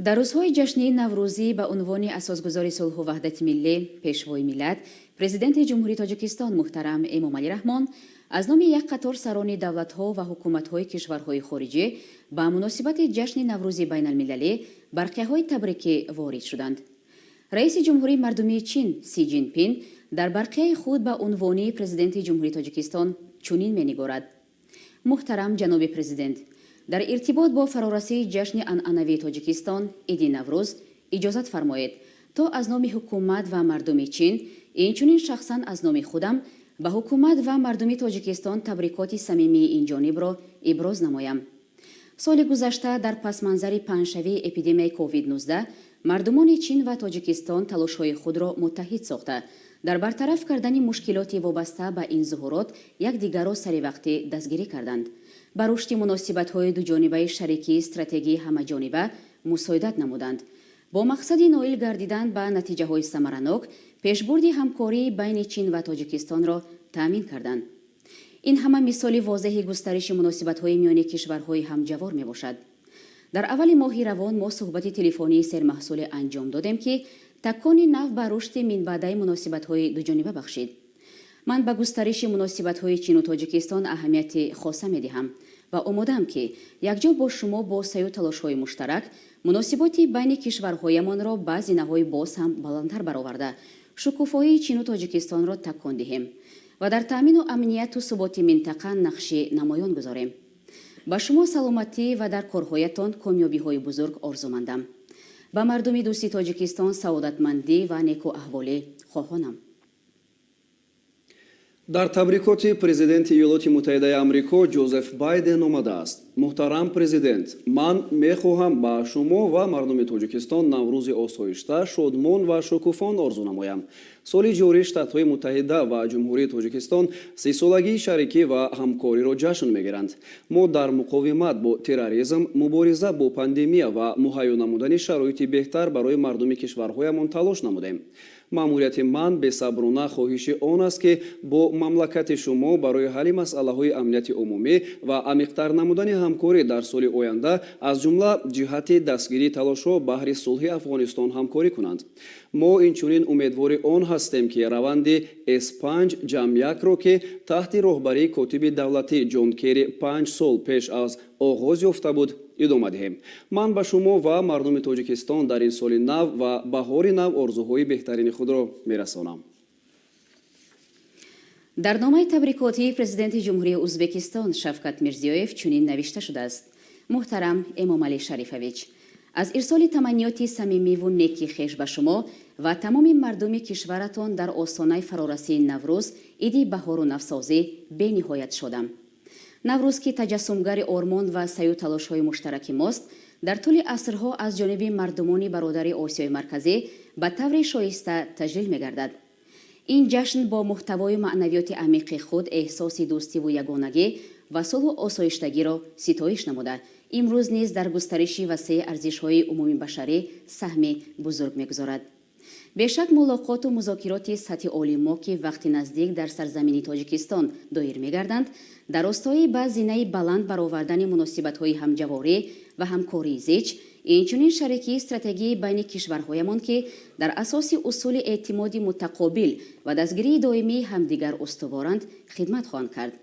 Дар рӯзҳои ҷашни Наврӯзӣ ба унвони асосгузори сулҳу ваҳдати миллӣ, Пешвои миллат, Президенти Ҷумҳурии Тоҷикистон муҳтарам Эмомалӣ Раҳмон аз номи як қатор сарони давлатҳо ва ҳукуматҳои кишварҳои хориҷӣ ба муносибати ҷашни Наврӯзи байналмилалӣ барқияҳои табрикӣ ворид шуданд. Раиси Ҷумҳурии Мардумии Чин Си Ҷинпин дар барқияи худ ба унвони Президенти Ҷумҳурии Тоҷикистон чунин менигорад: Муҳтарам ҷаноби президент, дар иртибот бо фарорасии ҷашни анъанавии Тоҷикистон, Иди Наврӯз, иҷозат фармоед, то аз номи ҳукумат ва мардуми Чин, инчунин шахсан аз номи худам, ба ҳукумат ва мардуми Тоҷикистон табрикоти самимии инҷонибро иброз намоям. Соли гузашта дар пасманзари паҳншавии эпидемияи COVID-19 мардумони Чин ва Тоҷикистон талошҳои худро муттаҳид сохта, дар бартараф кардани мушкилоти вобаста ба ин зуҳурот якдигарро саривақтӣ дастгирӣ карданд, ба рушди муносибатҳои дуҷонибаи шарикии стратегии ҳамаҷониба мусоидат намуданд, бо мақсади ноил гардидан ба натиҷаҳои самаранок пешбурди ҳамкории байни Чин ва Тоҷикистонро таъмин карданд. Ин ҳама мисоли возеҳи густариши муносибатҳои миёни кишварҳои ҳамҷавор мебошад. Дар аввали моҳи равон мо суҳбати телефонии сермаҳсуле анҷом додем, ки такони нав ба рушди минбаъдаи муносибатҳои дуҷониба бахшид. Ман ба густариши муносибатҳои Чину Тоҷикистон аҳамияти хоса медиҳам ва омодаам, ки якҷо бо шумо бо саъю талошҳои муштарак муносиботи байни кишварҳоямонро ба зинаҳои боз ҳам баландтар бароварда, шукуфоии Чину Тоҷикистонро такон диҳем ва дар таъмину амнияту суботи минтақа нақши намоён гузорем. Ба шумо саломатӣ ва дар корҳоятон комёбиҳои бузург орзумандам. Ба мардуми дӯсти Тоҷикистон саодатмандӣ ва некӯаҳволӣ хоҳонам. Дар табрикоти президенти Иёлоти Муттаҳидаи Амрико Ҷозеф Байден омадааст: Муҳтарам президент, ман мехоҳам ба шумо ва мардуми Тоҷикистон Наврӯзи осоишта, шодмон ва шукуфон орзу намоям. Соли ҷорӣ Штатҳои Муттаҳида ва Ҷумҳурии Тоҷикистон 30-солагии шарикӣ ва ҳамкориро ҷашн мегиранд. Мо дар муқовимат бо терроризм, мубориза бо пандемия ва муҳайё намудани шароити беҳтар барои мардуми кишварҳоямон талош намудем. Маъмурияти ман бесаброна хоҳиши он аст, ки бо мамлакати шумо барои ҳалли масъалаҳои амнияти умумӣ ва амиқтар намудани ҳамкорӣ дар соли оянда, аз ҷумла ҷиҳати дастгирии талошҳо баҳри сулҳи Афғонистон, ҳамкорӣ кунанд. Мо инчунин умедвори он ҳастем, ки раванди С5+1-ро, ки таҳти роҳбарии котиби давлатӣ Ҷон Керри 5 сол пеш аз оғоз ёфта буд, идома диҳем. Ман ба шумо ва мардуми Тоҷикистон дар ин соли нав ва баҳори нав орзуҳои беҳтарини худро мерасонам. Дар номаи табрикотии Президенти Ҷумҳурии Ӯзбекистон Шавкат Мирзиёев чунин навишта шудааст: Муҳтарам Эмомалӣ Шарифович, аз ирсоли таманниёти самимиву неки хеш ба шумо ва тамоми мардуми кишваратон дар остонаи фарорасии Наврӯз, иди баҳору навсозӣ, бениҳоят шодам. Наврӯз, ки таҷассумгари ормон ва саъю талошҳои муштараки мост, дар тӯли асрҳо аз ҷониби мардумони бародари Осиёи Марказӣ ба таври шоиста таҷлил мегардад. Ин ҷашн бо муҳтавою маънавиёти амиқи худ эҳсоси дӯстиву ягонагӣ ва сулҳу осоиштагиро ситоиш намуда, имрӯз низ дар густариши васеи арзишҳои умумибашарӣ саҳми бузург мегузорад. Бешак, мулоқоту музокироти сатҳи олии мо, ки вақти наздик дар сарзамини Тоҷикистон доир мегарданд, дар ростои ба зинаи баланд баровардани муносибатҳои ҳамҷаворӣ ва ҳамкории зич, инчунин шарикии стратегии байни кишварҳоямон, ки дар асоси усули эътимоди мутақобил ва дастгирии доимии ҳамдигар устуворанд, хидмат хоҳанд кард.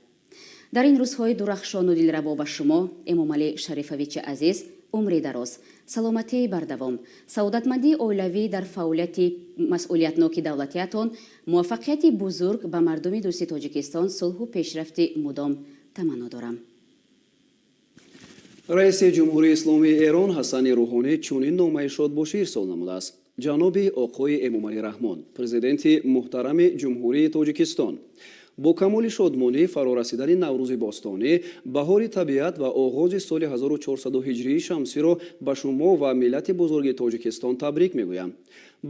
Дар ин рӯзҳои дурахшону дилрабо ба шумо, Эмомалӣ Шарифовичи азиз, умри дароз, саломатии бардавом, саодатмандии оилавӣ, дар фаъолияти масъулиятноки давлатиятон муваффақияти бузург, ба мардуми дӯсти Тоҷикистон сулҳу пешрафти мудом таманно дорам. Раиси Ҷумҳурии Исломии Эрон Ҳасани Рӯҳонӣ чунин номаи шодбошӣ ирсол намудааст: Ҷаноби оқои Эмомалӣ Раҳмон, Президенти муҳтарами Ҷумҳурии Тоҷикистон, бо камоли шодмонӣ фарорасидани Наврӯзи бостонӣ, баҳори табиат ва оғози соли 1400 ҳиҷрии шамсиро ба шумо ва миллати бузурги Тоҷикистон табрик мегӯям.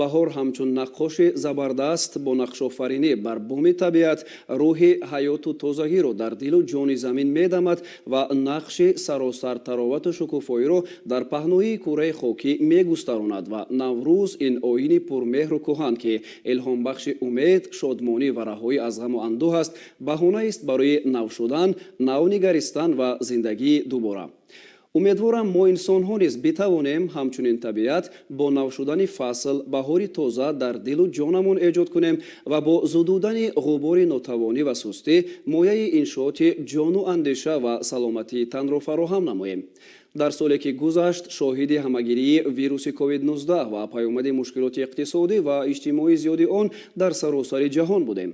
Баҳор ҳамчун наққоши забардаст бо нақшофаринӣ бар буми табиат рӯҳи ҳаёту тозагиро дар дилу ҷони замин медамад ва нақши саросар таровату шукуфоиро дар паҳноии кураи хокӣ мегустаронад. Ва Наврӯз, ин оини пурмеҳру кӯҳан, ки илҳомбахши умед, шодмонӣ ва раҳоӣ аз ғаму андӯҳ аст, баҳонаест барои нав шудан, нав нигаристан ва зиндагии дубора. Умедворам, мо инсонҳо низ битавонем ҳамчунин табиат бо нав шудани фасл баҳори тоза дар дилу ҷонамон эҷод кунем ва бо зудудани ғубори нотавонӣ ва сустӣ мояи иншооти ҷону андеша ва саломатии танро фароҳам намоем. Дар соле ки гузашт, шоҳиди ҳамагирии вируси COVID-19 ва паёмади мушкилоти иқтисодӣ ва иҷтимоии зиёди он дар саросари ҷаҳон будем.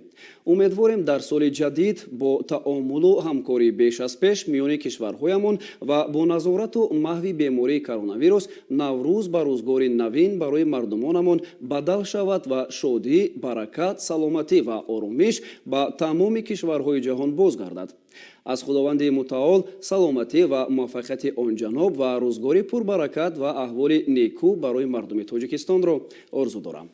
Умедворем, дар соли ҷадид бо таомулу ҳамкории беш аз пеш миёни кишварҳоямон ва бо назорату маҳви бемории коронавирус Наврӯз ба рӯзгори навин барои мардумонамон бадал шавад ва шодӣ, баракат, саломатӣ ва оромиш ба тамоми кишварҳои ҷаҳон бозгардад. Аз Худованди Мутаол саломатӣ ва муваффақияти онҷаноб ва рӯзгори пурбаракат ва аҳволи некӯ барои мардуми Тоҷикистонро орзу дорам.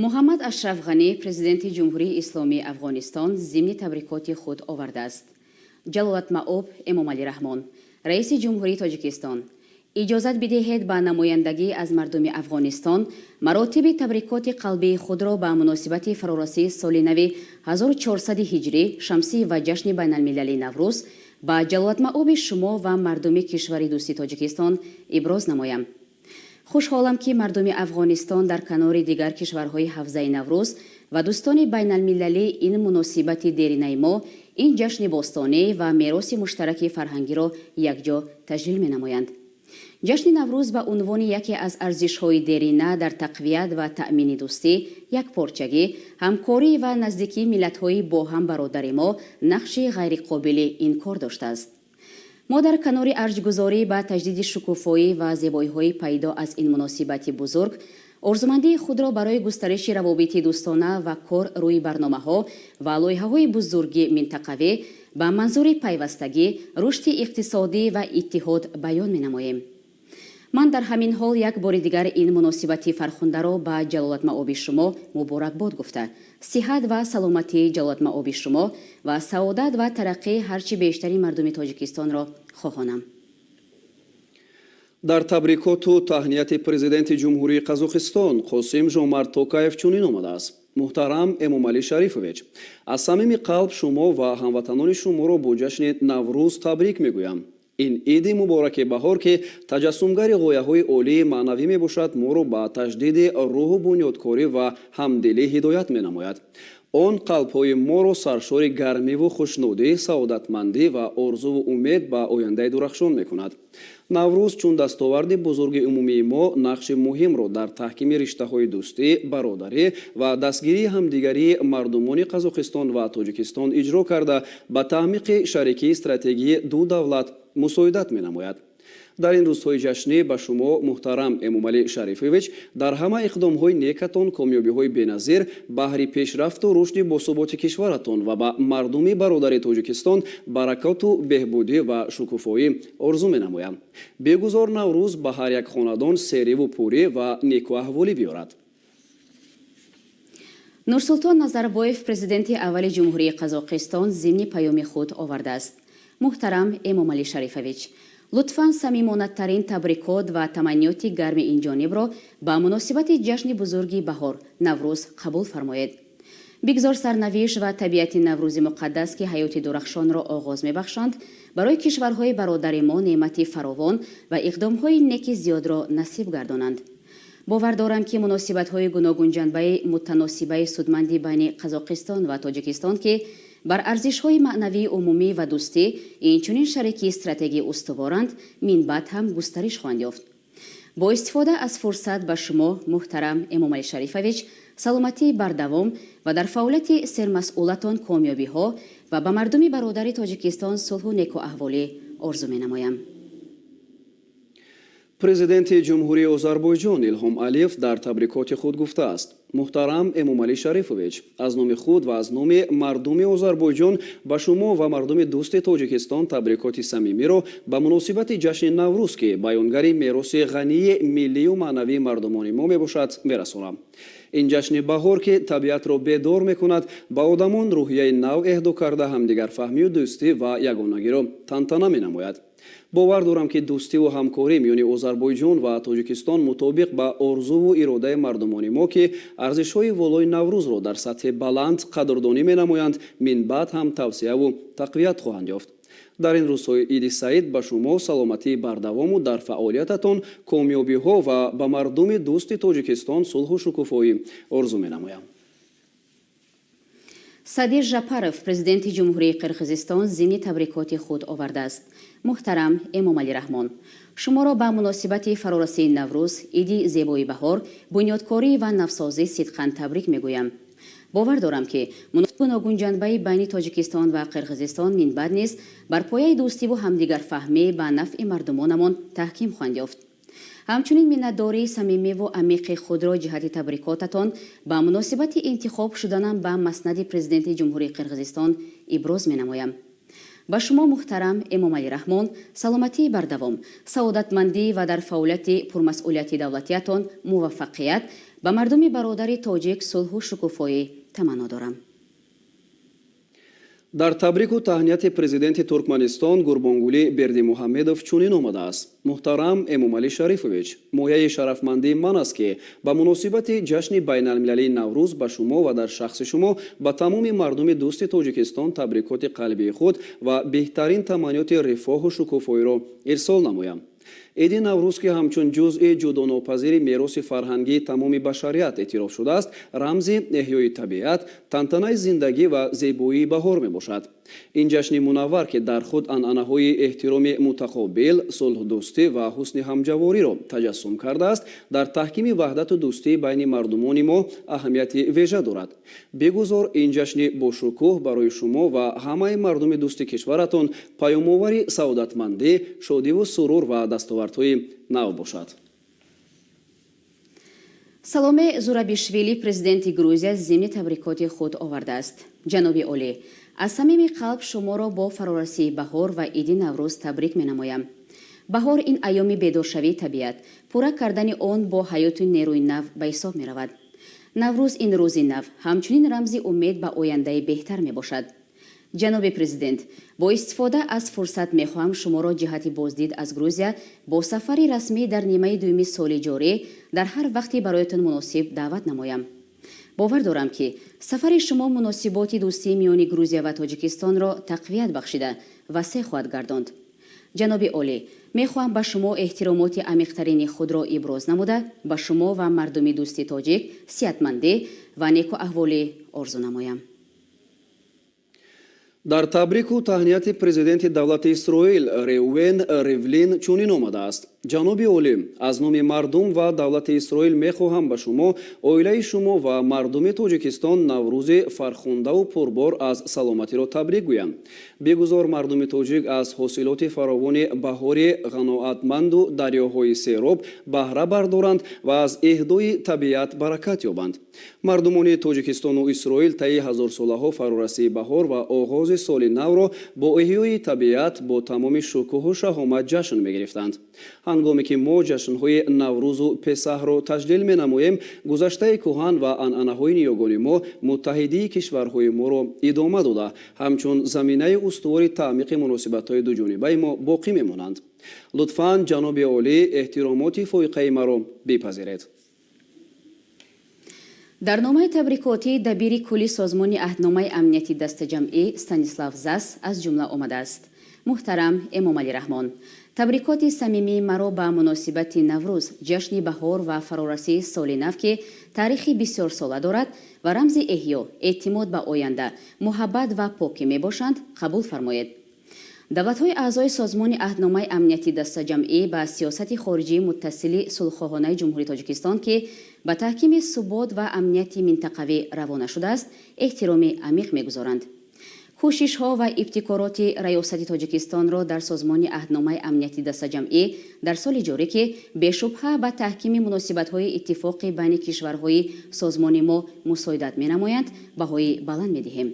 Муҳаммад Ашраф Ғанӣ, президенти Ҷумҳурии Исломии Афғонистон, зимни табрикоти худ овардааст: Ҷалолатмаоб Эмомалӣ Раҳмон, раиси Ҷумҳурии Тоҷикистон, иҷозат бидиҳед ба намояндагӣ аз мардуми Афғонистон маротиби табрикоти қалбии худро ба муносибати фарорасии соли нави 1400 ҳиҷрӣ шамсӣ ва ҷашни байналмилалии Наврӯз ба ҷалолатмаоби шумо ва мардуми кишвари дӯсти Тоҷикистон иброз намоям. Хушҳолам, ки мардуми Афғонистон дар канори дигар кишварҳои ҳавзаи Наврӯз ва дӯстони байналмилалӣ ин муносибати деринаи мо, ин ҷашни бостонӣ ва мероси муштараки фарҳангиро якҷо таҷлил менамоянд. Ҷашни Наврӯз ба унвони яке аз арзишҳои дерина дар тақвият ва таъмини дӯстӣ, якпорчагӣ, ҳамкорӣ ва наздикии миллатҳои бо ҳам бародари мо нақши ғайриқобили инкор доштааст. Мо дар канори арҷгузорӣ ба таҷдиди шукуфоӣ ва зебоиҳои пайдо аз ин муносибати бузург, орзумандии худро барои густариши равобити дӯстона ва кор рӯи барномаҳо ва лоиҳаҳои бузурги минтақавӣ ба манзури пайвастагӣ, рушди иқтисодӣ ва иттиҳод баён менамоем. Ман дар ҳамин ҳол як бори дигар ин муносибати фархундаро ба ҷалолатмаоби шумо муборакбод гуфта, сиҳат ва саломатии ҷалолатмаоби шумо ва саодат ва тараққии ҳарчи бештари мардуми Тоҷикистонро хоҳонам. Дар табрикоту таҳнияти президенти Ҷумҳурии Қазоқистон Қосим Жомарт Токаев чунин омадааст: Муҳтарам Эмомалӣ Шарифович, аз самими қалб шумо ва ҳамватанони шуморо бо ҷашни Наврӯз табрик мегӯям. Ин иди мубораки баҳор, ки таҷассумгари ғояҳои олии маънавӣ мебошад, моро ба таҷдиди рӯҳу бунёдкорӣ ва ҳамдилӣ ҳидоят менамояд. Он қалбҳои моро саршори гармиву хушнудӣ, саодатмандӣ ва орзуву умед ба ояндаи дурахшон мекунад. Наврӯз чун дастоварди бузурги умумии мо нақши муҳимро дар таҳкими риштаҳои дӯстӣ, бародарӣ ва дастгирии ҳамдигарии мардумони Қазоқистон ва Тоҷикистон иҷро карда, ба таъмиқи шарикии стратегии ду давлат мусоидат менамояд. Дар ин рӯзҳои ҷашнӣ ба шумо, муҳтарам Эмомалӣ Шарифович, дар ҳама иқдомҳои некатон комёбиҳои беназир баҳри пешрафту рушди босуботи кишваратон ва ба мардуми бародари Тоҷикистон баракоту беҳбудӣ ва шукуфоӣ орзу менамоям. Бегузор Наврӯз ба ҳар як хонадон сериву пурӣ ва некуаҳволӣ биёрад. Нурсултон Назарбоев, президенти аввали Ҷумҳурии Қазоқистон, зимни паёми худ овардааст: Муҳтарам Эмомалӣ Шарифович, лутфан самимонатарин табрикот ва таманниёти гарми инҷонибро ба муносибати ҷашни бузурги баҳор, Наврӯз, қабул фармоед. Бигзор сарнавишт ва табиати Наврӯзи муқаддас, ки ҳаёти дурахшонро оғоз мебахшанд, барои кишварҳои бародари мо неъмати фаровон ва иқдомҳои неки зиёдро насиб гардонанд. Бовар дорам, ки муносибатҳои гуногунҷанбаи мутаносибаи судманди байни Қазоқистон ва Тоҷикистон, ки бар арзишҳои маънавии умумӣ ва дӯстӣ, инчунин шарикии стратегӣ устуворанд, минбаъд ҳам густариш хоҳанд ёфт. Бо истифода аз фурсат ба шумо, муҳтарам Эмомалӣ Шарифович, саломатии бардавом ва дар фаъолияти сермасъулатон комёбиҳо ва ба мардуми бародари Тоҷикистон сулҳу некуаҳволӣ орзу менамоям. Президенти Ҷумҳурии Озарбойҷон Илҳом Алиев дар табрикоти худ гуфтааст: Муҳтарам Эмомалӣ Шарифович, аз номи худ ва аз номи мардуми Озарбойҷон ба шумо ва мардуми дӯсти Тоҷикистон табрикоти самимиро ба муносибати ҷашни Наврӯз, ки баёнгари мероси ғании миллию маънавии мардумони мо мебошад, мерасонам. Ин ҷашни баҳор, ки табиатро бедор мекунад, ба одамон рӯҳияи нав эҳдо карда, ҳамдигарфаҳмию дӯстӣ ва ягонагиро тантана менамояд. Бовар дорам, ки дӯстиву ҳамкорӣ миёни Озарбойҷон ва Тоҷикистон мутобиқ ба орзуву иродаи мардумони мо, ки арзишҳои волои Наврӯзро дар сатҳи баланд қадрдонӣ менамоянд, минбаъд ҳам тавсеаву тақвият хоҳанд ёфт. Дар ин рӯзҳои иди саид ба шумо саломатии бардавому дар фаъолиятатон комёбиҳо ва ба мардуми дӯсти Тоҷикистон сулҳу шукуфоӣ орзу менамоям. Садир Жапаров, президенти Ҷумҳурии Қирғизистон, зимни табрикоти худ овардааст: Муҳтарам Эмомалӣ Раҳмон, шуморо ба муносибати фарорасии Наврӯз, иди зебои баҳор, бунёдкорӣ ва навсозӣ сидқан табрик мегӯям. Бовар дорам, ки гуногунҷанбаи байни Тоҷикистон ва Қирғизистон минбаъд низ бар пояи дӯстиву ҳамдигарфаҳмӣ ба нафъи мардумонамон таҳким хоҳанд ёфт. Ҳамчунин миннатдории самимиву амиқи худро ҷиҳати табрикотатон ба муносибати интихоб шуданам ба маснади президенти Ҷумҳурии Қирғизистон иброз менамоям. Ба шумо, муҳтарам Эмомалӣ Раҳмон, саломатии бардавом, саодатмандӣ ва дар фаъолияти пурмасъулияти давлатиятон муваффақият, ба мардуми бародари тоҷик сулҳу шукуфоӣ таманно дорам. Дар табрику таҳнияти президенти Туркманистон Гурбонгулӣ Бердимуҳаммедов чунин омадааст: Муҳтарам Эмомалӣ Шарифович, мояи шарафмандии ман аст, ки ба муносибати ҷашни байналмилалии Наврӯз ба шумо ва дар шахси шумо ба тамоми мардуми дӯсти Тоҷикистон табрикоти қалбии худ ва беҳтарин таманниёти рифоҳу шукуфоиро ирсол намоям. Иди Наврӯз, ки ҳамчун ҷузъи ҷудонопазири мероси фарҳангии тамоми башарият эътироф шудааст, рамзи эҳёи табиат, тантанаи зиндагӣ ва зебоии баҳор мебошад. Ин ҷашни мунаввар, ки дар худ анъанаҳои эҳтироми мутақобил, сулҳдӯстӣ ва ҳусни ҳамҷавориро таҷассум кардааст, дар таҳкими ваҳдату дӯстии байни мардумони мо аҳамияти вежа дорад. Бигузор ин ҷашни бошукӯҳ барои шумо ва ҳамаи мардуми дӯсти кишваратон паёмовари саодатмандӣ, шодиву сурур ва дастовардҳои нав бошад. Саломе Зурабишвили, президенти Грузия, зимни табрикоти худ овардааст: Ҷаноби олӣ, аз самими қалб шуморо бо фарорасии баҳор ва иди Наврӯз табрик менамоям. Баҳор ин айёми бедоршавии табиат, пурра кардани он бо ҳаёту нерӯи нав ба ҳисоб меравад. Наврӯз ин рӯзи нав, ҳамчунин рамзи умед ба ояндаи беҳтар мебошад. Ҷаноби президент, бо истифода аз фурсат мехоҳам шуморо ҷиҳати боздид аз Грузия бо сафари расмӣ дар нимаи дуюми соли ҷорӣ дар ҳар вақте бароятон муносиб даъват намоям. Бовар дорам, ки сафари шумо муносиботи дӯстии миёни Грузия ва Тоҷикистонро тақвият бахшида васеъ хоҳад гардонд. Ҷаноби олӣ, мехоҳам ба шумо эҳтиромоти амиқтарини худро иброз намуда, ба шумо ва мардуми дӯсти тоҷик сиҳатмандӣ ва некуаҳволӣ орзу намоям. Дар табрику таҳнияти президенти давлати Исроил Реувен Ривлин чунин омадааст: Ҷаноби олӣ, аз номи мардум ва давлати Исроил мехоҳам ба шумо, оилаи шумо ва мардуми Тоҷикистон Наврӯзи фархундаву пурбор аз саломатиро табрик гӯям. Бигузор мардуми тоҷик аз ҳосилоти фаровони баҳори ғаноатманду дарёҳои сероб баҳра бардоранд ва аз эҳдои табиат баракат ёбанд. Мардумони Тоҷикистону Исроил таи ҳазорсолаҳо фарорасии баҳор ва оғози соли навро бо эҳёи табиат бо тамоми шукӯҳу шаҳомат ҷашн мегирифтанд. Ҳангоме ки мо ҷашнҳои Наврӯзу Песаҳро таҷлил менамоем, гузаштаи кӯҳан ва анъанаҳои ниёгони мо муттаҳидии кишварҳои моро идома дода, ҳамчун заминаи устувори таъмиқи муносибатҳои дуҷонибаи мо боқӣ мемонанд. Лутфан, ҷаноби олӣ, эҳтиромоти фоиқаи маро бипазиред. Дар номаи табрикотӣ дабири кулли Созмони Аҳдномаи Амнияти Дастаҷамъӣ Станислав Зас аз ҷумла омадааст: Муҳтарам Эмомалӣ Раҳмон, табрикоти самимии маро ба муносибати Наврӯз, ҷашни баҳор ва фарорасии соли нав, ки таърихи бисёрсола дорад ва рамзи эҳё, эътимод ба оянда, муҳаббат ва покӣ мебошанд, қабул фармоед. Давлатҳои аъзои Созмони Аҳдномаи Амнияти Дастаҷамъӣ ба сиёсати хориҷии муттасили сулҳхоҳонаи Ҷумҳурии Тоҷикистон, ки ба таҳкими субот ва амнияти минтақавӣ равона шудааст, эҳтироми амиқ мегузоранд. Кӯшишҳо ва ибтикороти раёсати Тоҷикистонро дар Созмони Аҳдномаи Амнияти Дастаҷамъӣ дар соли ҷорӣ, ки бешубҳа ба таҳкими муносибатҳои иттифоқи байни кишварҳои созмони мо мусоидат менамоянд, баҳои баланд медиҳем.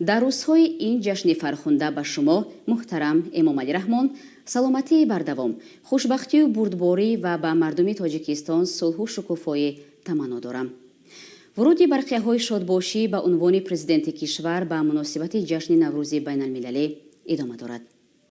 Дар рӯзҳои ин ҷашни фархунда ба шумо, муҳтарам Эмомалӣ Раҳмон, саломатии бардавом, хушбахтию бурдборӣ ва ба мардуми Тоҷикистон сулҳу шукуфоӣ таманно дорам. Вуруди барқияҳои шодбошӣ ба унвони президенти кишвар ба муносибати ҷашни Наврӯзи байналмилалӣ идома дорад.